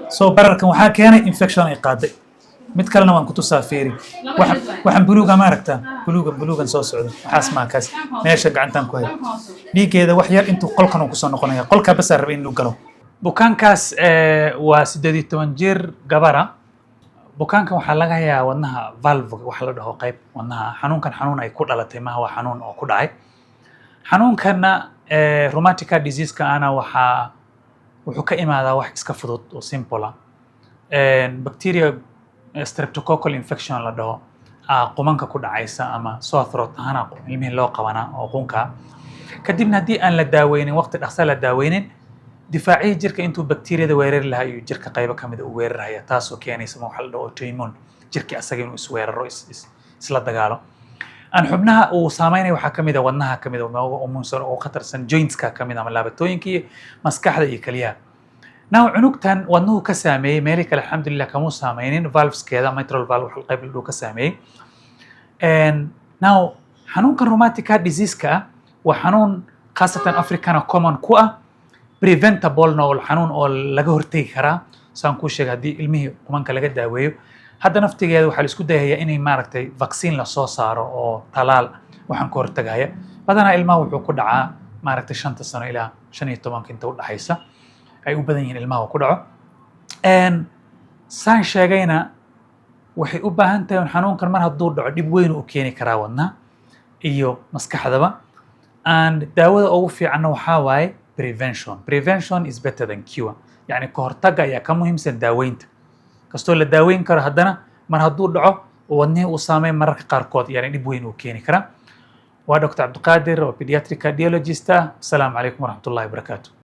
So bararkan waxaa keenay infection ay qaaday. Mid kalena waan ku tusaa, fiiri. Waxaan buluuga ma aragtaa? Buluugan, buluugan soo socda, waxaas maa kaas meesha gacantaan ku hayo. Dhiiggeeda wax yar intuu qolkan uu kusoo noqonaya, qolkaa basaa rabay in lagu galo. Bukaankaas waa 18 jir gabara. Bukaankan waxaa laga hayaa wadnaha valve waxa la dhaho, qayb wadnaha. Xanuunkan xanuun ay ku dhalatay maha, waa xanuun oo ku dhacay. Xanuunkanna rheumatic heart disease-ka ana waxaa wuxuu ka imaadaa wax iska fudud oo simple ah. Bacteria streptococcal infection la dhaho qumanka ku dhacaysa ama sore throat ahaana ilmihii loo qabanaa oo qunka. Kadibna haddii aan la daaweynin, waqti dhaqsa la daaweynin, difaacihii jirka intuu bakteeriyada weerari lahaa ayuu jirka qaybo ka mid a u weerarhaya, taasoo keenaysa waxa la dhaho autoimmune, jirkii asaga inuu isweeraro, isla dagaalo. Aan xubnaha uu saameynaya waxaa ka mid a wadnaha, ka mid a ugu muhiimsan, ugu khatarsan jointska ka mid a ama laabatooyinka iyo maskaxda iyo keliyaha. Now cunugtan wadnuhu ka saameeyey, meelihii kale alxamdulilah kamuu saameynin. Valveskeeda, mitral valve wax qayb la dhaho ka saameeyey. Now xanuunkan rheumatic heart disease-ka ah waa xanuun khaasatan Africana common ku ah, preventable na oo xanuun oo laga hortegi karaa, saan kuu sheegay, haddii ilmihii qumanka laga daaweeyo. Hadda naftigeeda waxaa la isku dayayaa inay maaragtay vaccine lasoo saaro oo talaal waxaan ka hortagaya. Badanaa ilmaha wuxuu ku dhacaa maaragtay 5-ta sano ilaa 15-ka inta udhaxaysa ay u badan yihiin ilmaha uu ku dhaco. Saan sheegayna, waxay u baahan tahay un xanuunkan mar hadduu dhaco dhib weyn u keeni karaa wadnaha iyo maskaxdaba, and daawada ugu fiicanna waxaa waaye prevention. Prevention is better than cure, yacni ka hortagga ayaa ka muhiimsan daaweynta. Kastoo la daaweyn karo, haddana mar hadduu dhaco oo wadnihii uu saameyn, mararka qaarkood yani dhib weyn uu keeni karaa. Waa Dr. Cabdiqaadir oo pediatric cardiologist ah. Asalaamu calaykum waraxmatullahi wabarakaatu.